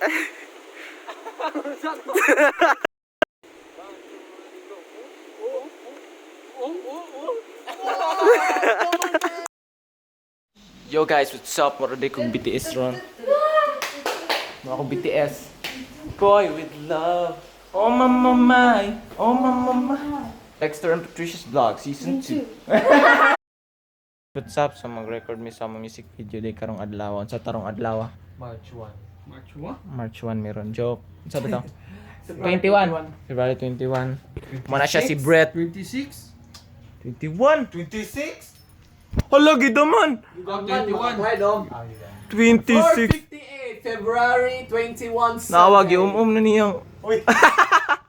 Yo guys, what's up? Moro day kong BTS ron. Moro akong BTS. Boy with love. Oh mama my. Oh mama my. Dexter and Patricia's Vlog Season 2. What's up? So mag-record mi sa among music video day karong adlaw. Unsa tarong adlaw? March 1. March 1? March 1 meron. Joke. Unsa ba to? 21. February 21. Muna siya si Brett. 26? 21. 26? Hala, gidaman. You got 21. 26. 4:58, February 21. Nawag yung um na niyang. Uy!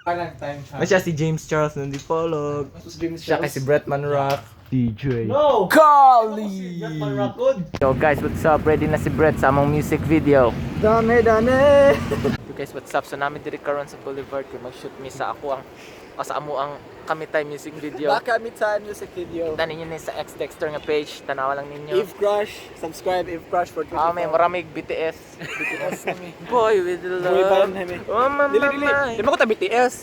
Parang time siya. Siya si James Charles ng Dipolog. Siya kay si Brett Manrock. DJ. No! Kali! Batman Rockwood! Yo guys, what's up? Ready na si Brett sa among music video. Dame, dame! Yo guys, what's up? So namin diri karon sa Boulevard kay mag-shoot mi sa ako ang o sa amo ang kami time music video. Baka mi time music video. Kita ninyo ni sa ex Dexter nga page, tanawa lang ninyo. If Crush, subscribe If Crush for 24. Ah, may maraming BTS. BTS nami. Boy with love. Boy band nami. Oh, mama, Dili, dili. Di ba ko ta BTS?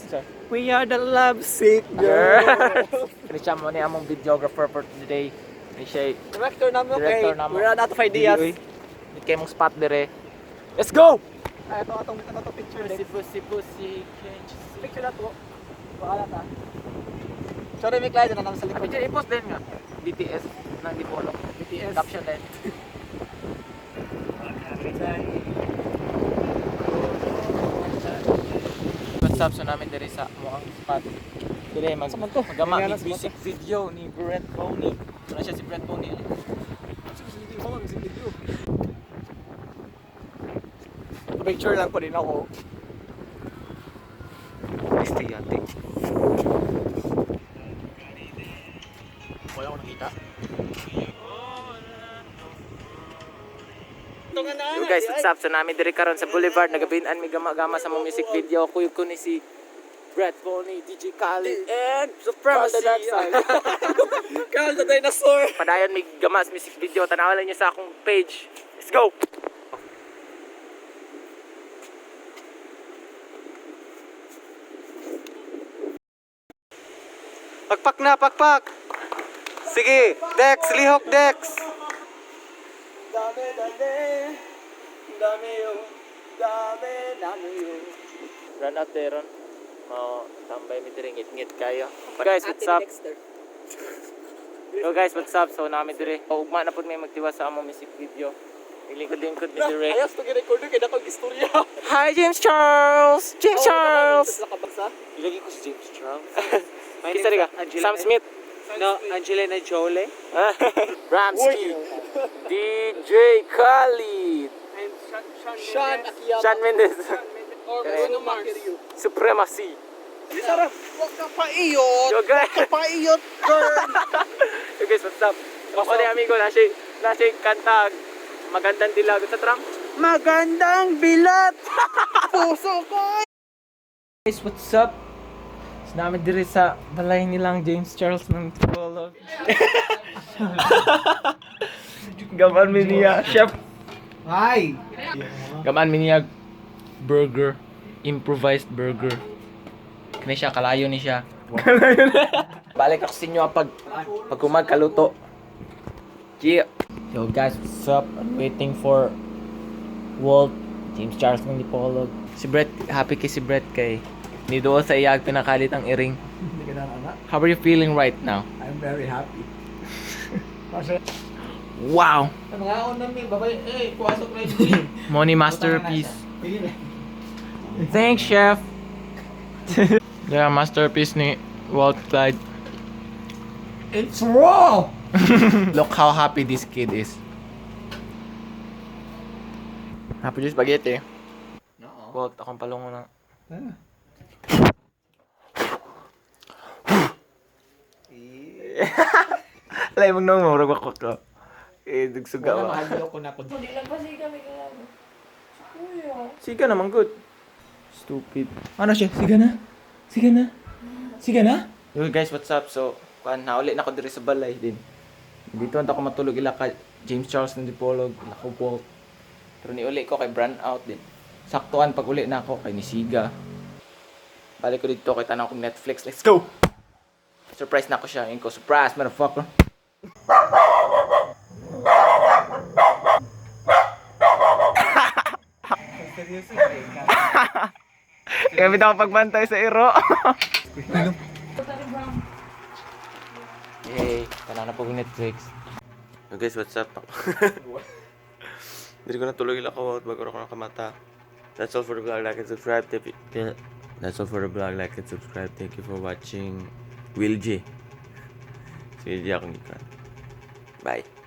We are the love sick Girl. girl. Kani siya mo ni among videographer for today. Ni siya Director namo kay Director namo. we run out of ideas. Uy, Di kay mong spot dire. Let's go! Ay, ito atong ito atong picture Pussy, din. pussy, pussy, can't you see? Picture na to. Bahala ta. Sorry, may Clyde na naman sa likod. Picture i-post din nga. BTS ng Dipolog. BTS. Caption din. What's up? So namin diri sa muang spot. Dire mag magama mig music video ni Brett Boney. So na siya si Brett Boney. Picture lang po din ako. Este yate. Wala ko nakita. Yo guys, what's up? So namin diri karon sa Boulevard nagabinan mi gama-gama sa mga music video. Kuyog ko ni si Brett Boney, DJ Khaled, and Supremacy. Carl the Dark Side. Carl the Dinosaur. Padayon mi gama sa music video. Tanawan lang niyo sa akong page. Let's go! Pakpak na, pakpak! Sige, Dex, lihok Dex! Dami, dami. Dami yung. Dami, dami yung. Run out there ron. Mao tambay mi diri ngit-ngit kayo. Guys, what's up? Yo guys, what's up? So nami diri. O, ugma na pud may magtiwa sa among music video. Naglingkod-lingkod mi diri. Ayos to girecord kay dakong istorya. Hi James Charles! James Charles! Nakabasa. Ilagay ko si James Charles. Kisa rin ka? Sam Smith. No, Angelina Jolie. Ramsky. DJ Khalid. Sean Akiyama. Shawn Mendes. Or Bruno Mars. Supremacy. Huwag ka paiyot. Yo guys. Paiyot, girl. Yo guys, what's up? Ako ni amigo, nasa kanta Magandang Dilag sa tram. Magandang bilat. Puso ko. Guys, what's up? So, namin diri sa balay nilang James Charles ng Tagalog. Gaman mi niya, chef. Hi! Gaman mi niya burger, improvised burger. Kani siya kalayo ni siya. Kalayo na. Balik ako sa inyo ah, pag pag kumagkaluto. Yeah. Yo guys, what's up? I'm waiting for Walt, James Charles ng Dipolog. Si Brett, happy kay si Brett kay ni doon sa iyag pinakalit ang iring. Hindi ka na anak. How are you feeling right now? I'm very happy. Wow! Mga ako na mi, babay, eh, puasok na yun. Money masterpiece. Thanks, chef. Yeah, masterpiece ni Walt Clyde. It's raw! Look how happy this kid is. Happy juice spaghetti. No. Walt, akong palungo na. Alay, mong nung murag ako to. Eh, dugsuga Wala, ba? mahal ko na ko. Hindi lang kasi kami kaya. Kuya. Siga naman, good. Stupid. Ano siya? Siga na? Siga na? Siga na? Yo guys, what's up? So, kuan nauli na ko diri sa balay din. Dito na ako matulog ila ka James Charles ng Dipolog, ila ko Walt. Pero niuli ko kay brand out din. Saktuan pag uli na ako kay nisiga. Balik ko dito kay tanaw kong Netflix. Let's go! Surprise na ako siya. Yun ko, surprise, motherfucker. Kaya ako pagbantay sa iro. Yay, tanaw na po kong Netflix. Yo guys, what's up? Hindi ko natuloy lang ako bago ako nakamata. That's all for the vlog. Like and subscribe. That's all for the vlog. Like and subscribe. Thank you for watching. Will J. Si Will J akong ikan. Bye.